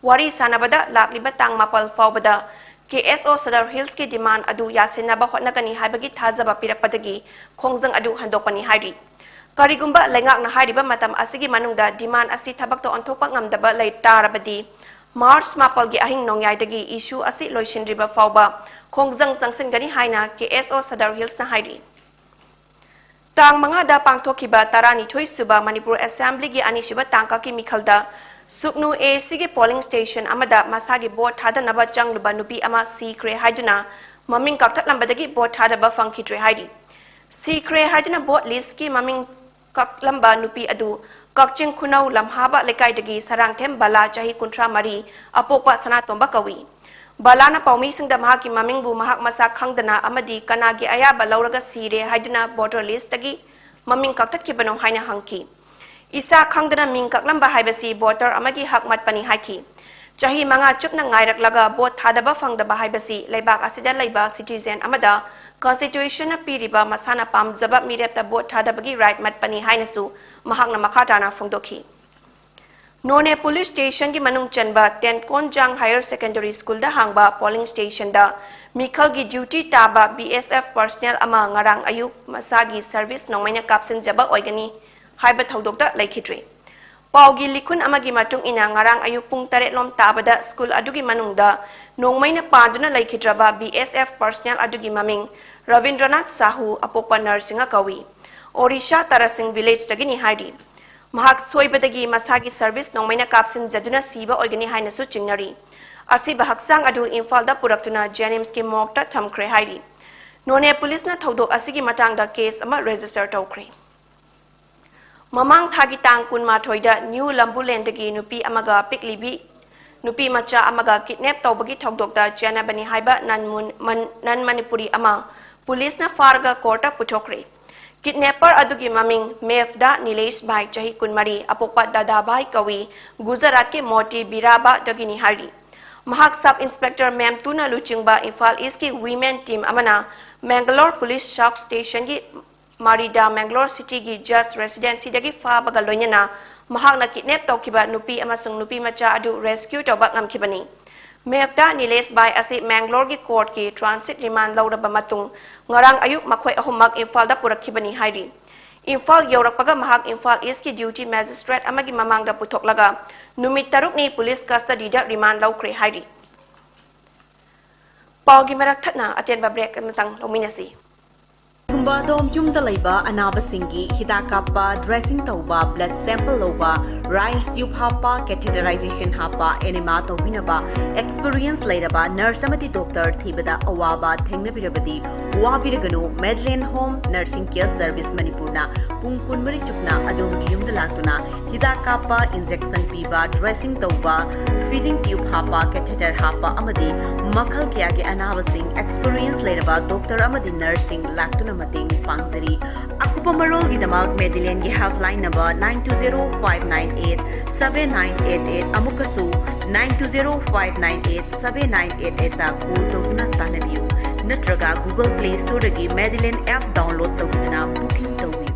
ꯋꯥꯔꯤ ꯁꯥꯅꯕꯗ ꯂꯥꯛꯂꯤꯕ ꯇꯥꯡ ꯃꯥꯄꯜ ꯐꯥꯎꯕꯗ K S O ꯁꯗꯔ ꯍꯤꯜꯁꯀꯤ demand ꯑꯗꯨ ꯌꯥꯁꯤꯟꯅꯕ ꯍꯣꯠꯅꯒꯅꯤ ꯍꯥꯏꯕꯒꯤ ꯊꯥꯖꯕ ꯄꯤꯔꯛꯄꯗꯒꯤ ꯈꯣꯡꯖꯪ ꯑꯗꯨ ꯍꯟꯗꯣꯛꯄꯅꯤ ꯍꯥꯏꯔꯤ꯫ ꯀꯔꯤꯒꯨꯝꯕ ꯂꯩꯉꯥꯛꯅ ꯍꯥꯏꯔꯤꯕ ꯃꯇꯝ ꯑꯁꯤꯒꯤ ꯃꯅꯨꯡꯗ demand ꯑꯁꯤ ꯊꯕꯛꯇ ꯑꯣꯟꯊꯣꯛꯄ ꯉꯝꯗꯕ ꯂꯩ ꯇꯥꯔꯕꯗꯤ, ꯃꯥꯔꯆ ꯃꯥꯄꯜꯒꯤ ꯑꯍꯤꯡ ꯅꯣꯡꯌꯥꯏꯗꯒꯤ ꯏꯁꯨ ꯑꯁꯤ ꯂꯣꯏꯁꯤꯟꯗ꯭ꯔꯤꯕ ꯐꯥꯎꯕ ꯈꯣꯡꯖꯪ ꯆꯪꯁꯤꯟꯒꯅꯤ ꯍꯥꯏꯅ ꯀꯦ ꯑꯦꯁ ꯑꯣ ꯁꯗꯔ ꯍꯤꯜꯁꯅ ꯍꯥꯏꯔꯤ꯫ ꯇꯥꯡ ꯃꯉꯥꯗ ꯄꯥꯡꯊꯣꯛꯈꯤꯕ ꯇꯔꯥꯅꯤꯊꯣꯏ ꯁꯨꯕ ꯃꯅꯤꯄꯨꯔ ꯑꯦꯁꯦꯝꯕ꯭ꯂꯤꯒꯤ ꯑꯅꯤꯁꯨꯕ ꯇꯥꯡꯀꯛꯀꯤ ꯃꯤꯈꯜꯗ ꯁꯨꯛꯅꯨ ꯑꯦ ꯁꯤꯒꯤ ꯄꯣꯂꯤꯡ ꯁ꯭ꯇꯦꯁꯟ ꯑꯃꯗ ꯃꯁꯥꯒꯤ ꯚꯣꯠ ꯊꯥꯗꯅꯕ ꯆꯪꯂꯨꯕ ꯅꯨꯄꯤ ꯑꯃ ꯁꯤꯈ꯭ꯔꯦ ꯍꯥꯏꯗꯨꯅ ꯃꯃꯤꯡ ꯀꯛꯊꯠꯂꯝꯕꯗꯒꯤ ꯚꯣꯠ ꯊꯥꯗꯕ ꯐꯪꯈꯤꯗ꯭ꯔꯦ ꯍꯥꯏꯔꯤ꯫ ꯁꯤꯈ꯭ꯔꯦ ꯍꯥꯏꯗꯨꯅ ꯚꯣꯠ ꯂꯤꯁ꯭ꯠꯀꯤ ꯃꯃꯤꯡ ꯀꯛꯂꯝꯕ ꯅꯨꯄꯤ ꯑꯗꯨ ꯀꯛꯆꯤꯡ ꯈꯨꯅꯧ ꯂꯝꯍꯥꯕ ꯂꯩꯀꯥꯏꯗꯒꯤ ꯁꯔꯥꯡꯊꯦꯝ ꯕꯂꯥ, ꯆꯍꯤ ꯀꯨꯟꯊ꯭ꯔꯥ ꯃꯔꯤ, ꯑꯄꯣꯛꯄ ꯁꯅꯥꯇꯣꯝꯕ ꯀꯧꯏ꯫ ꯕꯂꯥꯅ ꯄꯥꯎꯃꯤꯁꯤꯡꯗ ꯃꯍꯥꯛꯀꯤ ꯃꯃꯤꯡꯕꯨ ꯃꯍꯥꯛ ꯃꯁꯥ ꯈꯪꯗꯅ ꯑꯃꯗꯤ ꯀꯅꯥꯒꯤ ꯑꯌꯥꯕ ꯂꯧꯔꯒ ꯁꯤꯔꯦ ꯍꯥꯏꯗꯨꯅ ꯚꯣꯇꯔ ꯂꯤꯁ꯭ꯠꯇꯒꯤ ꯃꯃꯤꯡ ꯀꯛꯊꯠꯈꯤꯕꯅꯣ ꯍꯥꯏꯅ ꯍꯪꯈꯤ꯫ ꯏꯁꯥ ꯈꯪꯗꯅ ꯃꯤꯡ ꯀꯛꯂꯝꯕ ꯍꯥꯏꯕꯁꯤ ꯚꯣꯇꯔ ꯑꯃꯒꯤ ꯍꯛ ꯃꯠꯄꯅꯤ ꯍꯥꯏꯈꯤ꯫ ꯆꯍꯤ ꯃꯉꯥ ꯆꯨꯞꯅ ꯉꯥꯏꯔꯛꯂꯒ ꯚꯣꯠ ꯊꯥꯗꯕ ꯐꯪꯗꯕ ꯍꯥꯏꯕꯁꯤ ꯂꯩꯕꯥꯛ ꯑꯁꯤꯗ ꯂꯩꯕ ꯁꯤꯇꯤꯖꯦꯟ ꯑꯃꯗ ꯀꯟꯁꯇꯤꯇ꯭ꯌꯨꯁꯟꯅ ꯄꯤꯔꯤꯕ ꯃꯁꯥꯅ ꯄꯥꯝꯖꯕ ꯃꯤꯔꯦꯞꯇ ꯚꯣꯠ ꯊꯥꯗꯕꯒꯤ ꯔꯥꯏꯠ ꯃꯠꯄꯅꯤ ꯍꯥꯏꯅꯁꯨ ꯃꯍꯥꯛꯅ ꯃꯈꯥ ꯇꯥꯅ ꯐꯣꯡꯗꯣꯛꯈꯤ꯫ ꯅꯣꯅꯦ ꯄꯨꯂꯤꯁ ꯁ꯭ꯇꯦꯁꯟꯒꯤ ꯃꯅꯨꯡ ꯆꯟꯕ ꯇꯦꯟꯀꯣꯟꯖꯥꯡ ꯍꯥꯌꯔ ꯁꯦꯀꯦꯟꯗꯔꯤ ꯁ꯭ꯀꯨꯜꯗ ꯍꯥꯡꯕ ꯄꯣꯂꯤꯡ ꯁ꯭ꯇꯦꯁꯟꯗ ꯃꯤꯈꯜꯒꯤ ꯗ꯭ꯌꯨꯇꯤ ꯇꯥꯕ ꯕꯤ ꯑꯦꯁ ꯑꯦꯐ ꯄꯔꯁꯅꯦꯜ ꯑꯃ ꯉꯔꯥꯡ ꯑꯌꯨꯛ ꯃꯁꯥꯒꯤ ꯁꯔꯚꯤꯁ ꯅꯣꯡꯃꯩꯅ ꯀꯥꯞꯁꯤꯟꯖꯕ ꯑꯣꯏꯒꯅꯤ ꯍꯥꯏꯕ ꯊꯧꯗꯣꯛꯇ ꯂꯩꯈꯤꯗ꯭ꯔꯦ꯫ ꯄꯥꯎꯒꯤ ꯂꯤꯈꯨꯟ ꯑꯃꯒꯤ ꯃꯇꯨꯡ ꯏꯟꯅ, ꯉꯔꯥꯡ ꯑꯌꯨꯛ ꯄꯨꯡ ꯇꯔꯦꯠ ꯂꯣꯝ ꯇꯥꯕꯗ ꯁ꯭ꯀꯨꯜ ꯑꯗꯨꯒꯤ ꯃꯅꯨꯡꯗ ꯅꯣꯡꯃꯩꯅ ꯄꯥꯟꯗꯨꯅ ꯂꯩꯈꯤꯗ꯭ꯔꯕ ꯕꯤ ꯑꯦꯁ ꯑꯦꯐ ꯄꯔꯁꯅꯦꯜ ꯑꯗꯨꯒꯤ ꯃꯃꯤꯡ ꯔꯕꯤꯟꯗ꯭ꯔꯅꯥꯊ ꯁꯥꯍꯨ, ꯑꯄꯣꯛꯄ ꯅꯔꯁꯤꯡꯍ ꯀꯧꯏ꯫ ꯑꯣꯔꯤꯁꯥ ꯇꯔꯥꯁꯤꯡ ꯚꯤꯂꯦꯖꯇꯒꯤꯅꯤ ꯍꯥꯏꯔꯤ꯫ ꯃꯍꯥꯛ ꯁꯣꯏꯕꯗꯒꯤ ꯃꯁꯥꯒꯤ ꯁꯔꯚꯤꯁ ꯅꯣꯡꯃꯩꯅ ꯀꯥꯞꯁꯤꯟꯖꯗꯨꯅ ꯁꯤꯕ ꯑꯣꯏꯒꯅꯤ ꯍꯥꯏꯅꯁꯨ ꯆꯤꯡꯅꯔꯤ꯫ ꯑꯁꯤꯕ ꯍꯛꯆꯥꯡ ꯑꯗꯨ ꯏꯝꯐꯥꯜꯗ ꯄꯨꯔꯛꯇꯨꯅ ꯖꯦꯅꯤꯝꯁꯀꯤ ꯃꯣꯔꯒꯇ ꯊꯝꯈ꯭ꯔꯦ ꯍꯥꯏꯔꯤ꯫ ꯅꯣꯅꯦ ꯄꯨꯂꯤꯁꯅ ꯊꯧꯗꯣꯛ ꯑꯁꯤꯒꯤ ꯃꯇꯥꯡꯗ ꯀꯦꯁ ꯑꯃ ꯔꯦꯖꯤꯁꯇꯔ ꯇꯧꯈ꯭ꯔꯦ꯫ ꯃꯃꯥꯡ ꯊꯥꯒꯤ ꯇꯥꯡ ꯀꯨꯟꯃꯥꯊꯣꯏꯗ ꯅ꯭ꯌꯨ ꯂꯝꯕꯨꯂꯦꯟꯗꯒꯤ ꯅꯨꯄꯤ ꯑꯃꯒ ꯄꯤꯛꯂꯤꯕꯤ ꯅꯨꯄꯤ ꯃꯆꯥ ꯑꯃꯒ ꯀꯤꯗꯅꯦꯞ ꯇꯧꯕꯒꯤ ꯊꯧꯗꯣꯛꯇ ꯆꯦꯟꯅꯕꯅꯤ ꯍꯥꯏꯕ ꯅꯟ ꯃꯨꯟ-, ꯃꯟ-, ꯅꯟ ꯃꯅꯤꯄꯨꯔꯤ ꯑꯃ ꯄꯨꯂꯤꯁꯅ ꯐꯥꯔꯒ ꯀꯣꯔꯠꯇ ꯄꯨꯊꯣꯛꯈ꯭ꯔꯦ꯫ ꯀꯤꯗꯅꯦꯄꯔ ꯑꯗꯨꯒꯤ ꯃꯃꯤꯡ ꯃꯦꯐꯗꯥ ꯅꯤꯂꯦꯁ ꯚꯥꯏ, ꯆꯍꯤ ꯀꯨꯟꯃꯔꯤ, ꯑꯄꯣꯛꯄ ꯗꯥꯗꯥ ꯚꯥꯏ ꯀꯧꯏ, ꯒꯨꯖꯔꯥꯠꯀꯤ ꯃꯣꯇꯤ ꯕꯤꯔꯥꯕꯥꯗꯒꯤꯅꯤ ꯍꯥꯏꯔꯤ꯫ ꯃꯍꯥꯛ ꯁꯕ ꯏꯟꯁꯄꯦꯛꯇꯔ ꯃꯦꯝꯇꯨꯅ ꯂꯨꯆꯤꯡꯕ ꯏꯝꯐꯥꯜ ꯏꯁꯀꯤ ꯋꯤꯃꯦꯟ ꯇꯤꯝ ꯑꯃꯅ ꯃꯦꯡꯒꯂꯣꯔ ꯄꯨꯂꯤꯁ ꯁꯥꯎꯊ ꯁ꯭ꯇꯦꯁꯟꯒꯤ ꯃꯥꯔꯤꯗꯥ ꯃꯦꯡꯒꯂꯣꯔ ꯁꯤꯇꯤꯒꯤ ꯖꯁ ꯔꯦꯁꯤꯗꯦꯟꯁꯤꯗꯒꯤ ꯐꯥꯕꯒ ꯂꯣꯏꯅꯅ ꯃꯍꯥꯛꯅ ꯀꯤꯗꯅꯦꯞ ꯇꯧꯈꯤꯕ ꯅꯨꯄꯤ ꯑꯃꯁꯨꯡ ꯅꯨꯄꯤ ꯃꯆꯥ ꯑꯗꯨ ꯔꯦꯁꯀ꯭ꯌꯨ ꯇꯧꯕ ꯉꯝꯈꯤꯕꯅꯤ꯫ ꯃꯦꯐꯗꯥ ꯅꯤꯂꯦꯁ ꯚꯥꯏ ꯑꯁꯤ ꯃꯦꯡꯒꯂꯣꯔꯒꯤ ꯀꯣꯔꯠꯀꯤ ꯇ꯭ꯔꯥꯟꯁꯤꯠ ꯔꯤꯃꯥꯟ ꯂꯧꯔꯕ ꯃꯇꯨꯡ ꯉꯔꯥꯡ ꯑꯌꯨꯛ ꯃꯈꯣꯏ ꯑꯍꯨꯝꯃꯛ ꯏꯝꯐꯥꯜꯗ ꯄꯨꯔꯛꯈꯤꯕꯅꯤ ꯍꯥꯏꯔꯤ꯫ ꯏꯝꯐꯥꯜ ꯌꯧꯔꯛꯄꯒ ꯃꯍꯥꯛ ꯏꯝꯐꯥꯜ ꯏꯁꯀꯤ ꯗ꯭ꯌꯨꯇꯤ ꯃꯦꯖꯤꯁꯇ꯭ꯔꯦꯠ ꯑꯃꯒꯤ ꯃꯃꯥꯡꯗ ꯄꯨꯊꯣꯛꯂꯒ ꯅꯨꯃꯤꯠ ꯇꯔꯨꯛꯅꯤ ꯄꯨꯂꯤꯁ ꯀꯁꯇꯗꯤꯗ ꯔꯤꯃꯥꯟ ꯂꯧꯈ꯭ꯔꯦ ꯍꯥꯏꯔꯤ꯫ ꯄꯥꯎꯒꯤ ꯃꯔꯛ ꯊꯠꯅ ꯑꯇꯦꯟꯕ ꯕ꯭ꯔꯦꯛ ꯑꯃꯇꯪ ꯂꯧꯃꯤꯟꯅꯁꯤ꯫ ꯀꯨꯝꯕꯥꯗꯣꯝ ꯌꯨꯝꯗ ꯂꯩꯕ ꯑꯅꯥꯕꯁꯤꯡꯒꯤ ꯍꯤꯗꯥꯛ ꯀꯥꯞꯄ, ꯗ꯭ꯔꯦꯁꯤꯡ ꯇꯧꯕ, ꯕ꯭ꯂꯗ ꯁꯦꯝꯄꯜ ꯂꯧꯕ, ꯔꯥꯏꯜꯁ ꯇ꯭ꯌꯨꯕ ꯍꯥꯞꯄ, ꯀꯦꯊꯦꯇꯔꯥꯏꯖꯦꯁꯟ ꯍꯥꯞꯄ, ꯑꯦꯅꯤꯃꯥ ꯇꯧꯕꯤꯅꯕ ꯑꯦꯛꯁꯄꯤꯔꯤꯌꯦꯟꯁ ꯂꯩꯔꯕ ꯅꯔꯁ ꯑꯃꯗꯤ ꯗꯣꯛꯇꯔ ꯊꯤꯕꯗ ꯑꯋꯥꯕ ꯊꯦꯡꯅꯕꯤꯔꯕꯗꯤ ꯋꯥꯕꯤꯔꯒꯅꯨ꯫ ꯃꯦꯗꯂꯦꯟ ꯍꯣꯝ ꯅꯔꯁꯤꯡ ꯀꯦꯌꯔ ꯁꯔꯚꯤꯁ ꯃꯅꯤꯄꯨꯔꯅ ꯄꯨꯡ ꯀꯨꯟꯃꯔꯤ ꯆꯨꯞꯅ ꯑꯗꯣꯝꯒꯤ ꯌꯨꯝꯗ ꯂꯥꯛꯇꯨꯅ ꯍꯤꯗꯥꯛ ꯀꯥꯞꯄ, ꯏꯟꯖꯦꯛꯁꯟ ꯄꯤꯕ, ꯗ꯭ꯔꯦꯁꯤꯡ ꯇꯧꯕ, ꯐꯤꯗꯤꯡ ꯇ꯭ꯌꯨꯕ ꯍꯥꯞꯄ, ꯀꯦꯊꯦꯇꯔ ꯍꯥꯞꯄ ꯑꯃꯗꯤ ꯃꯈꯜ ꯀꯌꯥꯒꯤ ꯑꯅꯥꯕꯁꯤꯡ ꯑꯦꯛꯁꯄꯤꯔꯤꯌꯦꯟꯁ ꯂꯩꯔꯕ ꯗꯣꯛꯇꯔ ꯑꯃꯗꯤ ꯅꯔꯁꯁꯤꯡ ꯂꯥꯛꯇꯨꯅ ꯃꯇꯦꯡ ꯄꯥꯡꯖꯔꯤ꯫ ꯑꯀꯨꯞꯄ ꯃꯔꯣꯜꯒꯤꯗꯃꯛ ꯃꯦꯗꯂꯦꯟꯒꯤ helpline number nine two zero five nine eight seven nine eight eight, ꯑꯃꯨꯛꯀꯁꯨ nine two zero five nine eight seven nine eight eight ꯇ ꯀꯣꯜ ꯇꯧꯗꯨꯅ ꯇꯥꯟꯅꯕꯤꯌꯨ, ꯅꯠꯇ꯭ꯔꯒ Google Play Store ꯗꯒꯤ ꯃꯦꯗꯂꯦꯟ ꯑꯦꯞ ꯗꯥꯎꯟꯂꯣꯗ ꯇꯧꯗꯨꯅ ꯕꯨꯀꯤꯡ ꯇꯧꯕꯤꯌꯨ꯫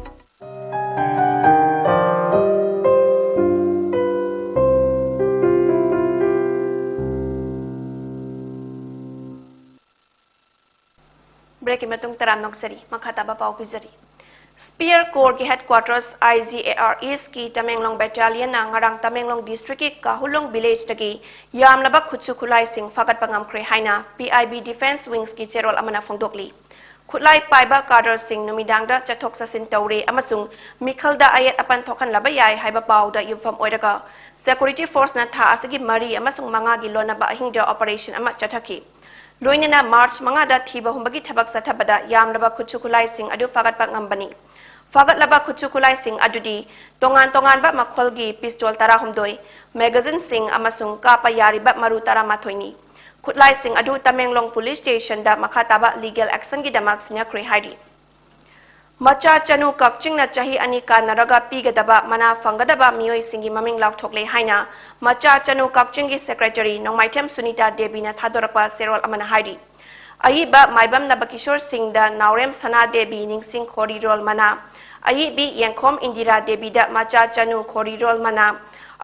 ꯕ꯭ꯔꯦꯛꯀꯤ ꯃꯇꯨꯡ ꯇꯔꯥꯝꯅ ꯑꯣꯛꯆꯔꯤ꯫ ꯃꯈꯥ ꯇꯥꯕ ꯄꯥꯎ ꯄꯤꯖꯔꯤ꯫ ꯁ꯭ꯄꯤꯌꯔ ꯀꯣꯔꯒꯤ ꯍꯦꯗꯀ꯭ꯋꯥꯇꯔꯁ IGAR ꯏꯁꯀꯤ ꯇꯃꯦꯡꯂꯣꯡ ꯕꯦꯇꯥꯂꯤꯌꯟꯅ ꯉꯔꯥꯡ ꯇꯃꯦꯡꯂꯣꯡ ꯗꯤꯁꯇ꯭ꯔꯤꯛꯀꯤ ꯀꯥꯍꯨꯂꯣꯡ ꯚꯤꯂꯦꯖꯇꯒꯤ ꯌꯥꯝꯂꯕ ꯈꯨꯠꯁꯨ ꯈꯨꯠꯂꯥꯏꯁꯤꯡ ꯐꯥꯒꯠꯄ ꯉꯝꯈ꯭ꯔꯦ ꯍꯥꯏꯅ PIB ꯗꯤꯐꯦꯟꯁ ꯋꯤꯡꯁꯀꯤ ꯆꯦꯔꯣꯜ ꯑꯃꯅ ꯐꯣꯡꯗꯣꯛꯂꯤ꯫ ꯈꯨꯠꯂꯥꯏ ꯄꯥꯏꯕ ꯀꯥꯗꯔꯁꯤꯡ ꯅꯨꯃꯤꯗꯥꯡꯗ ꯆꯠꯊꯣꯛ ꯆꯠꯁꯤꯟ ꯇꯧꯔꯦ ꯑꯃꯁꯨꯡ ꯃꯤꯈꯜꯗ ꯑꯌꯦꯠ ꯑꯄꯟ ꯊꯣꯛꯍꯟꯂꯕ ꯌꯥꯏ ꯍꯥꯏꯕ ꯄꯥꯎꯗ ꯌꯨꯝꯐꯝ ꯑꯣꯏꯔꯒ ꯁꯦꯀ꯭ꯌꯨꯔꯤꯇꯤ ꯐꯣꯔꯁꯅ ꯊꯥ ꯑꯁꯤꯒꯤ ꯃꯔꯤ ꯑꯃꯁꯨꯡ ꯃꯉꯥꯒꯤ ꯂꯣꯟꯅꯕ ꯑꯍꯤꯡꯗ ꯑꯣꯄꯔꯦꯁꯟ ꯑꯃ ꯆꯠꯊꯈꯤ꯫ ꯂꯣꯏꯅꯅ ꯃꯥꯔꯆ ꯃꯉꯥꯗ ꯊꯤꯕ ꯍꯨꯝꯕꯒꯤ ꯊꯕꯛ ꯆꯠꯊꯕꯗ ꯌꯥꯝꯂꯕ ꯈꯨꯠꯁꯨ ꯈꯨꯠꯂꯥꯏꯁꯤꯡ ꯑꯗꯨ ꯐꯥꯒꯠꯄ ꯉꯝꯕꯅꯤ꯫ ꯐꯥꯒꯠꯂꯕ ꯈꯨꯠꯁꯨ ꯈꯨꯠꯂꯥꯏꯁꯤꯡ ꯑꯗꯨꯗꯤ ꯇꯣꯉꯥꯟ ꯇꯣꯉꯥꯟꯕ ꯃꯈꯜꯒꯤ ꯄꯤꯁꯇꯣꯜ ꯇꯔꯥꯍꯨꯝꯗꯣꯏ, ꯃꯦꯒꯥꯖꯤꯟꯁꯤꯡ ꯑꯃꯁꯨꯡ ꯀꯥꯞꯄ ꯌꯥꯔꯤꯕ ꯃꯔꯨ ꯇꯔꯥꯃꯥꯊꯣꯏꯅꯤ꯫ ꯈꯨꯠꯂꯥꯏꯁꯤꯡ ꯑꯗꯨ ꯇꯃꯦꯡꯂꯣꯡ ꯄꯨꯂꯤꯁ ꯁ꯭ꯇꯦꯁꯟꯗ ꯃꯈꯥ ꯇꯥꯕ ꯂꯤꯒꯦꯜ ꯑꯦꯛꯁꯟꯒꯤꯗꯃꯛ ꯁꯤꯟꯅꯈ꯭ꯔꯦ ꯍꯥꯏꯔꯤ꯫ ꯃꯆꯥ ꯆꯅꯨ ꯀꯛꯆꯤꯡꯅ ꯆꯍꯤ ꯑꯅꯤ ꯀꯥꯟꯅꯔꯒ ꯄꯤꯒꯗꯕ ꯃꯅꯥ ꯐꯪꯒꯗꯕ ꯃꯤꯑꯣꯏꯁꯤꯡꯒꯤ ꯃꯃꯤꯡ ꯂꯥꯎꯊꯣꯛꯂꯦ ꯍꯥꯏꯅ ꯃꯆꯥ ꯆꯅꯨ ꯀꯛꯆꯤꯡꯒꯤ ꯁꯦꯀ꯭ꯔꯦꯇꯔꯤ ꯅꯣꯡꯃꯥꯏꯊꯦꯝ ꯁꯨꯅꯤꯇꯥ ꯗꯦꯕꯤꯅ ꯊꯥꯗꯣꯔꯛꯄ ꯆꯦꯔꯣꯜ ꯑꯃꯅ ꯍꯥꯏꯔꯤ꯫ ꯑꯏꯕ ꯃꯥꯏꯕꯝ ꯅꯕꯀꯤꯁꯣꯔ ꯁꯤꯡꯗ ꯅꯥꯎꯔꯦꯝ ꯁꯅꯥ ꯗꯦꯕꯤ ꯅꯤꯡꯁꯤꯡ ꯈꯣꯔꯤꯔꯣꯜ ꯃꯅꯥ, ꯑꯏꯕꯤ ꯌꯦꯡꯈꯣꯝ ꯏꯟꯗꯤꯔꯥ ꯗꯦꯕꯤꯗ ꯃꯆꯥ ꯆꯅꯨ ꯈꯣꯔꯤꯔꯣꯜ ꯃꯅꯥ,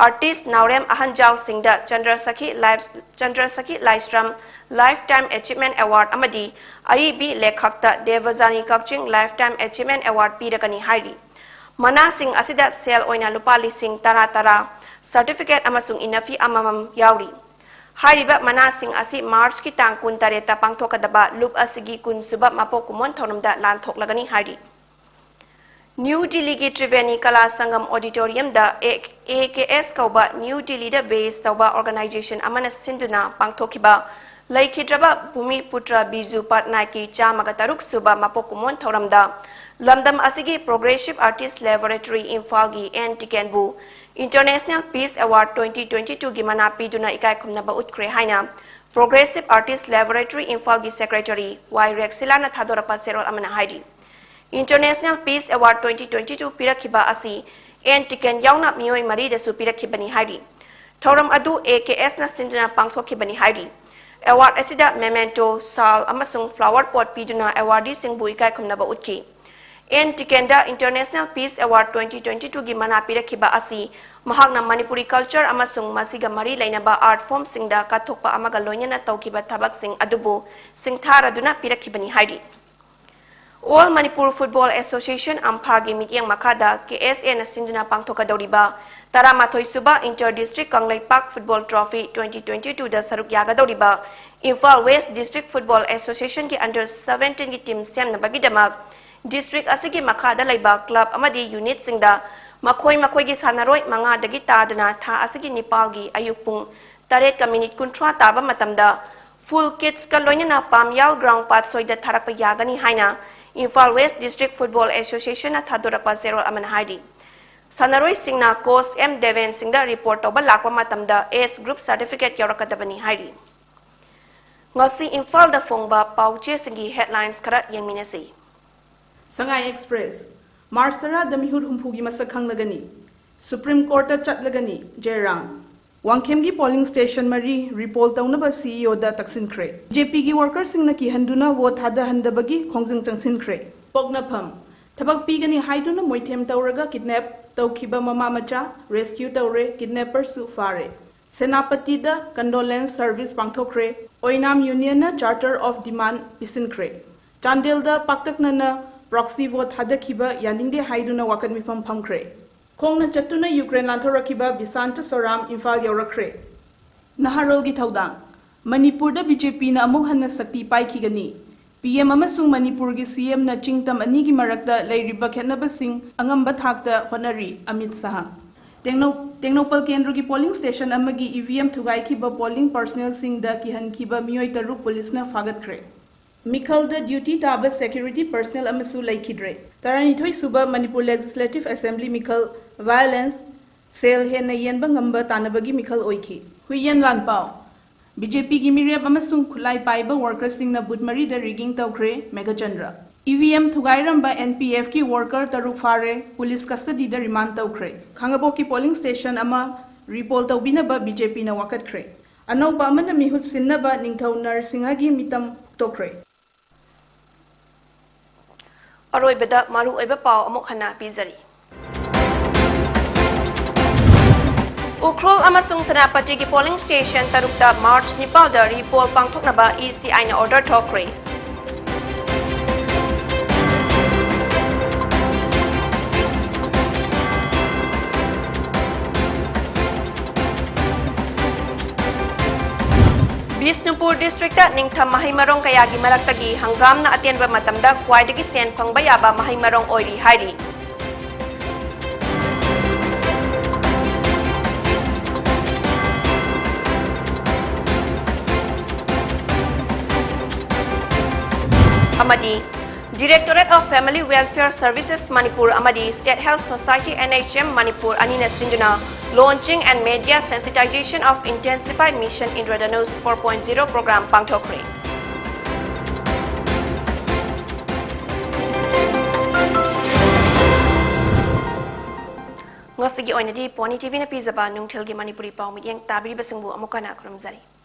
ꯑꯥꯔꯇꯤꯁ ꯅꯥꯎꯔꯦꯝ ꯑꯍꯟꯖꯥꯎꯁꯤꯡꯗ ꯆꯟꯗ꯭ꯔꯁꯈꯤ ꯂꯥꯏꯐ-, ꯆꯟꯗ꯭ꯔꯁꯈꯤ ꯂꯥꯏꯁ꯭ꯔꯝ Lifetime Achievement Award ꯑꯃꯗꯤ ꯑꯏꯕꯤ ꯂꯦꯈꯛꯇ ꯗꯦꯕꯖꯥꯅꯤ ꯀꯛꯆꯤꯡ Lifetime Achievement Award ꯄꯤꯔꯒꯅꯤ ꯍꯥꯏꯔꯤ꯫ ꯃꯅꯥꯁꯤꯡ ꯑꯁꯤꯗ ꯁꯦꯜ ꯑꯣꯏꯅ ꯂꯨꯄꯥ ꯂꯤꯁꯤꯡ ꯇꯔꯥ ꯇꯔꯥ, ꯁꯔꯇꯤꯐꯤꯀꯦꯠ ꯑꯃꯁꯨꯡ ꯏꯅꯐꯤ ꯑꯃꯃꯝ ꯌꯥꯎꯔꯤ꯫ ꯍꯥꯏꯔꯤꯕ ꯃꯅꯥꯁꯤꯡ ꯑꯁꯤ ꯃꯥꯔꯆꯀꯤ ꯇꯥꯡ ꯀꯨꯟꯇꯔꯦꯠꯇ ꯄꯥꯡꯊꯣꯛꯀꯗꯕ ꯂꯨꯞ ꯑꯁꯤꯒꯤ ꯀꯨꯟꯁꯨꯕ ꯃꯄꯣꯛ ꯀꯨꯝꯑꯣꯟ ꯊꯧꯔꯝꯗ ꯂꯥꯟꯊꯣꯛꯂꯒꯅꯤ ꯍꯥꯏꯔꯤ꯫ ꯅ꯭ꯌꯨ ꯗꯤꯜꯂꯤꯒꯤ ꯇ꯭ꯔꯤꯕꯦꯅꯤ ꯀꯂꯥ ꯁꯪꯒꯝ ꯑꯣꯗꯤꯇꯣꯔꯤꯌꯝꯗ ꯑꯦ-, AKS ꯀꯧꯕ ꯅ꯭ꯌꯨ ꯗꯤꯜꯂꯤꯗ ꯕꯦꯁ ꯇꯧꯕ ꯑꯣꯔꯒꯅꯥꯏꯖꯦꯁꯟ ꯑꯃꯅ ꯁꯤꯟꯗꯨꯅ ꯄꯥꯡꯊꯣꯛꯈꯤꯕ ꯂꯩꯈꯤꯗ꯭ꯔꯕ ꯚꯨꯃꯤꯄꯨꯇ꯭ꯔ ꯕꯤꯖꯨ ꯄꯠꯅꯥꯏꯛꯀꯤ ꯆꯥꯝꯃꯒ ꯇꯔꯨꯛ ꯁꯨꯕ ꯃꯄꯣꯛ ꯀꯨꯝꯑꯣꯟ ꯊꯧꯔꯝꯗ ꯂꯝꯗꯝ ꯑꯁꯤꯒꯤ Progressive Artist Laboratory ꯏꯝꯐꯥꯜꯒꯤ and ꯇꯤꯀꯦꯟꯕꯨ International Peace Award twenty twenty-two ꯒꯤ ꯃꯅꯥ ꯄꯤꯗꯨꯅ ꯏꯀꯥꯏ ꯈꯨꯝꯅꯕ ꯎꯠꯈ꯭ꯔꯦ ꯍꯥꯏꯅ Progressive Artist Laboratory ꯏꯝꯐꯥꯜꯒꯤ ꯁꯦꯀ꯭ꯔꯦꯇꯔꯤ ꯋꯥꯏ ꯔꯦꯛꯁꯤꯂꯥꯅ ꯊꯥꯗꯣꯔꯛꯄ ꯆꯦꯔꯣꯜ ꯑꯃꯅ ꯍꯥꯏꯔꯤ꯫ International Peace Award twenty twenty-two ꯄꯤꯔꯛꯈꯤꯕ ꯑꯁꯤ ꯑꯦꯟ ꯇꯤꯀꯦꯟ ꯌꯥꯎꯅ ꯃꯤꯑꯣꯏ ꯃꯔꯤꯗꯁꯨ ꯄꯤꯔꯛꯈꯤꯕꯅꯤ ꯍꯥꯏꯔꯤ꯫ ꯊꯧꯔꯝ ꯑꯗꯨ AKS ꯅ ꯁꯤꯟꯗꯨꯅ ꯄꯥꯡꯊꯣꯛꯈꯤꯕꯅꯤ ꯍꯥꯏꯔꯤ꯫ Award ꯑꯁꯤꯗ memento, ꯁꯥꯜ ꯑꯃꯁꯨꯡ flower pot ꯄꯤꯗꯨꯅ awardee ꯁꯤꯡꯕꯨ ꯏꯀꯥꯏ ꯈꯨꯝꯅꯕ ꯎꯠꯈꯤ꯫ ꯑꯦꯟ ꯇꯤꯀꯦꯟꯗ International Peace Award twenty twenty-two ꯒꯤ ꯃꯅꯥ ꯄꯤꯔꯛꯈꯤꯕ ꯑꯁꯤ ꯃꯍꯥꯛꯅ ꯃꯅꯤꯄꯨꯔꯤ culture ꯑꯃꯁꯨꯡ ꯃꯁꯤꯒ ꯃꯔꯤ ꯂꯩꯅꯕ art form ꯁꯤꯡꯗ ꯀꯠꯊꯣꯛꯄ ꯑꯃꯒ ꯂꯣꯏꯅꯅ ꯇꯧꯈꯤꯕ ꯊꯕꯛꯁꯤꯡ ꯑꯗꯨꯕꯨ ꯁꯤꯡꯊꯥꯔꯗꯨꯅ ꯄꯤꯔꯛꯈꯤꯕꯅꯤ ꯍꯥꯏꯔꯤ꯫ All Manipur Football Association, ꯑꯝꯐꯥꯒꯤ ꯃꯤꯠꯌꯦꯡ ꯃꯈꯥꯗ KSA ꯅ ꯁꯤꯟꯗꯨꯅ ꯄꯥꯡꯊꯣꯛꯀꯗꯧꯔꯤꯕ ꯇꯔꯥꯃꯥꯊꯣꯏ ꯁꯨꯕ Inter District Kangleipak Football Trophy twenty twenty-two ꯗ ꯁꯔꯨꯛ ꯌꯥꯒꯗꯧꯔꯤꯕ Imphal West District Football Association ꯒꯤ under seventeen ꯒꯤ team ꯁꯦꯝꯅꯕꯒꯤꯗꯃꯛ district ꯑꯁꯤꯒꯤ ꯃꯈꯥꯗ ꯂꯩꯕ club ꯑꯃꯗꯤ unit ꯁꯤꯡꯗ ꯃꯈꯣꯏ ꯃꯈꯣꯏꯒꯤ ꯁꯥꯟꯅꯔꯣꯏ ꯃꯉꯥꯗꯒꯤ ꯇꯥꯗꯅ ꯊꯥ ꯑꯁꯤꯒꯤ ꯅꯤꯄꯥꯜꯒꯤ ꯑꯌꯨꯛ ꯄꯨꯡ ꯇꯔꯦꯠꯀ minute ꯀꯨꯟꯊ꯭ꯔꯥ ꯇꯥꯕ ꯃꯇꯝꯗ full kits ꯀ ꯂꯣꯏꯅꯅ ꯄꯥꯝꯌꯥꯜ ground ꯄꯥꯠꯁꯣꯏꯗ ꯊꯥꯔꯛꯄ ꯌꯥꯒꯅꯤ ꯍꯥꯏꯅ Imphal West District Football Association ꯅ ꯊꯥꯗꯣꯔꯛꯄ ꯆꯦꯔꯣꯜ ꯑꯃꯅ ꯍꯥꯏꯔꯤ꯫ ꯁꯥꯟꯅꯔꯣꯏꯁꯤꯡꯅ coach ꯑꯦꯝ ꯗꯦꯕꯦꯟ ꯁꯤꯡꯗ report ꯇꯧꯕ ꯂꯥꯛꯄ ꯃꯇꯝꯗ age group certificate ꯌꯥꯎꯔꯛꯀꯗꯕꯅꯤ ꯍꯥꯏꯔꯤ꯫ ꯉꯁꯤ ꯏꯝꯐꯥꯜꯗ ꯐꯣꯡꯕ ꯄꯥꯎ ꯆꯦꯁꯤꯡꯒꯤ headlines ꯈꯔ ꯌꯦꯡꯃꯤꯟꯅꯁꯤ꯫ Sangai Express, ꯃꯥꯔꯆ ꯇꯔꯥꯗ ꯃꯤꯍꯨꯠ ꯍꯨꯝꯐꯨꯒꯤ ꯃꯁꯛ ꯈꯪꯂꯒꯅꯤ꯫ Supreme Court ꯇ ꯆꯠꯂꯒꯅꯤ, ꯖꯦꯔꯥꯝ꯫ ꯋꯥꯡꯈꯦꯝꯒꯤ polling station ꯃꯔꯤ repoll ꯇꯧꯅꯕ CEO ꯗ ꯇꯛꯁꯤꯟꯈ꯭ꯔꯦ꯫ BJP ꯒꯤ worker ꯁꯤꯡꯅ ꯀꯤꯍꯟꯗꯨꯅ vote ꯊꯥꯗꯍꯟꯗꯕꯒꯤ ꯈꯣꯡꯖꯪ ꯆꯪꯁꯤꯟꯈ꯭ꯔꯦ꯫ ꯄꯣꯛꯅꯐꯝ, ꯊꯕꯛ ꯄꯤꯒꯅꯤ ꯍꯥꯏꯗꯨꯅ ꯃꯣꯏꯊꯦꯝ ꯇꯧꯔꯒ kidnap꯫ ꯇꯧꯈꯤꯕ ꯃꯃꯥ ꯃꯆꯥ rescue ꯇꯧꯔꯦ, kidnapperꯁꯨ ꯐꯥꯔꯦ꯫ ꯁꯦꯅꯥꯄꯇꯤꯗ condolence service ꯄꯥꯡꯊꯣꯛꯈ꯭ꯔꯦ꯫ Oinam unionꯅ charter of demand ꯄꯤꯁꯤꯟꯈ꯭ꯔꯦ꯫ ꯆꯥꯟꯗꯦꯜꯗ ꯄꯥꯛꯇꯛꯅꯅ proxy vote ꯊꯥꯗꯈꯤꯕ ꯌꯥꯅꯤꯡꯗꯦ ꯍꯥꯏꯗꯨꯅ ꯋꯥꯀꯠ ꯃꯤꯐꯝ ꯐꯝꯈ꯭ꯔꯦ꯫ ꯈꯣꯡꯅ ꯆꯠꯇꯨꯅ ꯌꯨꯀ꯭ꯔꯦꯟ ꯂꯥꯟꯊꯣꯔꯛꯈꯤꯕ ꯕꯤꯁꯥꯟꯇ ꯁꯣꯔꯥꯝ ꯏꯝꯐꯥꯜ ꯌꯧꯔꯛꯈ꯭ꯔꯦ꯫ ꯅꯍꯥꯔꯣꯜꯒꯤ ꯊꯧꯗꯥꯡ꯫ ꯃꯅꯤꯄꯨꯔꯗ BJPꯅ ꯑꯃꯨꯛ ꯍꯟꯅ ꯁꯛꯇꯤ ꯄꯥꯏꯈꯤꯒꯅꯤ꯫ PM ꯑꯃꯁꯨꯡ ꯃꯅꯤꯄꯨꯔꯒꯤ CMꯅ ꯆꯤꯡꯇꯝ ꯑꯅꯤꯒꯤ ꯃꯔꯛꯇ ꯂꯩꯔꯤꯕ ꯈꯦꯠꯅꯕꯁꯤꯡ ꯑꯉꯝꯕ ꯊꯥꯛꯇ ꯍꯣꯠꯅꯔꯤ, ꯑꯃꯤꯠ ꯁꯍꯥ꯫ ꯇꯦꯡꯅꯧ-, ꯇꯦꯡꯅꯧꯄꯜ ꯀꯦꯟꯗ꯭ꯔꯒꯤ polling station ꯑꯃꯒꯤ EVM ꯊꯨꯒꯥꯏꯈꯤꯕ polling personnelꯁꯤꯡꯗ ꯀꯤꯍꯟꯈꯤꯕ ꯃꯤꯑꯣꯏ ꯇꯔꯨꯛ ꯄꯨꯂꯤꯁꯅ ꯐꯥꯒꯠꯈ꯭ꯔꯦ꯫ ꯃꯤꯈꯜꯗ duty ꯇꯥꯕ security personnel ꯑꯃꯁꯨ ꯂꯩꯈꯤꯗ꯭ꯔꯦ꯫ ꯇꯔꯥꯅꯤꯊꯣꯏ ꯁꯨꯕ ꯃꯅꯤꯄꯨꯔ Legislative Assembly ꯃꯤꯈꯜ violence, ꯁꯦꯜ ꯍꯦꯟꯅ ꯌꯦꯟꯕ ꯉꯝꯕ ꯇꯥꯟꯅꯕꯒꯤ ꯃꯤꯈꯜ ꯑꯣꯏꯈꯤ꯫ ꯍꯨꯏꯌꯦꯟ ꯂꯥꯟꯄꯥꯎ꯫ BJPꯒꯤ ꯃꯤꯔꯦꯞ ꯑꯃꯁꯨꯡ ꯈꯨꯠꯂꯥꯏ ꯄꯥꯏꯕ workerꯁꯤꯡꯅ booth ꯃꯔꯤꯗ rigging ꯇꯧꯈ꯭ꯔꯦ, ꯃꯦꯘꯆꯟꯗ꯭ꯔ꯫ EVM ꯊꯨꯒꯥꯏꯔꯝꯕ NPFꯀꯤ worker ꯇꯔꯨꯛ ꯐꯥꯔꯦ, ꯄꯨꯂꯤꯁ custodyꯗ remand ꯇꯧꯈ꯭ꯔꯦ꯫ ꯈꯥꯡꯉꯕꯣꯛꯀꯤ polling station ꯑꯃ repoll ꯇꯧꯕꯤꯅꯕ BJPꯅ ꯋꯥꯀꯠꯈ꯭ꯔꯦ꯫ ꯑꯅꯧꯕ ꯑꯃꯅ ꯃꯤꯍꯨꯠ ꯁꯤꯟꯅꯕ ꯅꯤꯡꯊꯧ ꯅꯔꯁꯤꯡꯍꯒꯤ ꯃꯤꯇꯝ ꯐꯣꯡꯗꯣꯛꯈ꯭ꯔꯦ꯫ ꯑꯔꯣꯏꯕꯗ ꯃꯔꯨꯑꯣꯏꯕ ꯄꯥꯎ ꯑꯃꯨꯛ ꯍꯟꯅ ꯄꯤꯖꯔꯤ꯫ ꯎꯈ꯭ꯔꯨꯜ ꯑꯃꯁꯨꯡ ꯁꯦꯅꯥꯄꯇꯤꯒꯤ polling station ꯇꯔꯨꯛꯇ March ꯅꯤꯄꯥꯜꯗ repoll ꯄꯥꯡꯊꯣꯛꯅꯕ ECIꯅ order ꯊꯣꯛꯈ꯭ꯔꯦ꯫ ꯕꯤꯁꯅꯨꯄꯨꯔ districtꯇ ꯅꯤꯡꯊꯝ ꯃꯍꯩ ꯃꯔꯣꯡ ꯀꯌꯥꯒꯤ ꯃꯔꯛꯇꯒꯤ ꯍꯪꯒꯥꯝꯅ ꯑꯇꯦꯟꯕ ꯃꯇꯝꯗ ꯈ꯭ꯋꯥꯏꯗꯒꯤ ꯁꯦꯟ ꯐꯪꯕ ꯌꯥꯕ ꯃꯍꯩ ꯃꯔꯣꯡ ꯑꯣꯏꯔꯤ ꯍꯥꯏꯔꯤ꯫ ꯑꯃꯗꯤ Directorate of Family Welfare Services Manipur ꯑꯃꯗꯤ State Health Society, NHM, Manipur ꯑꯅꯤꯅ ꯁꯤꯟꯗꯨꯅ Launching and Media Sensitization of Intensified Mission Indradhanush four point zero program ꯄꯥꯡꯊꯣꯛꯈ꯭ꯔꯦ꯫ ꯉꯁꯤꯒꯤ ꯑꯣꯏꯅꯗꯤ Pony TVꯅ ꯄꯤꯖꯕ ꯅꯨꯡꯊꯤꯜꯒꯤ ꯃꯅꯤꯄꯨꯔꯤ ꯄꯥꯎ ꯃꯤꯠꯌꯦꯡ ꯇꯥꯕꯤꯔꯤꯕꯁꯤꯡꯕꯨ ꯑꯃꯨꯛ ꯍꯟꯅ ꯈꯨꯔꯨꯝꯖꯔꯤ꯫